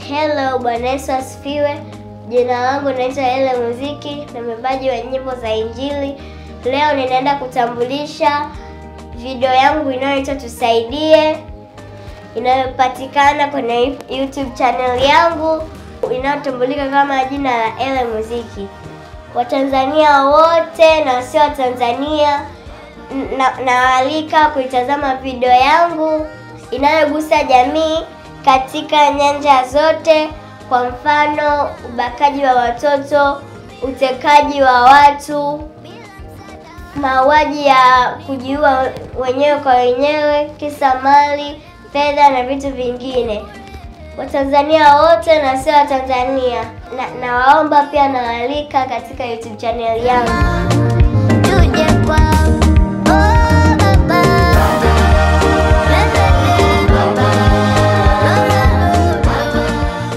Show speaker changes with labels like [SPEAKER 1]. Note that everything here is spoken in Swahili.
[SPEAKER 1] Hello, Bwana Yesu asifiwe. Jina langu naitwa Ele Muziki na mwimbaji wa nyimbo za Injili. Leo ninaenda kutambulisha video yangu inayoitwa Tusaidie, inayopatikana kwenye YouTube channel yangu inayotambulika kama jina la Ele Muziki. Watanzania wote na wasio wa Tanzania nawaalika kuitazama video yangu inayogusa jamii katika nyanja zote, kwa mfano ubakaji wa watoto, utekaji wa watu, mauaji ya kujiua wenyewe kwa wenyewe, kisa mali, fedha na vitu vingine. Watanzania wote na sio Watanzania, nawaomba pia nawaalika katika YouTube channel yangu.
[SPEAKER 2] Tuje kwa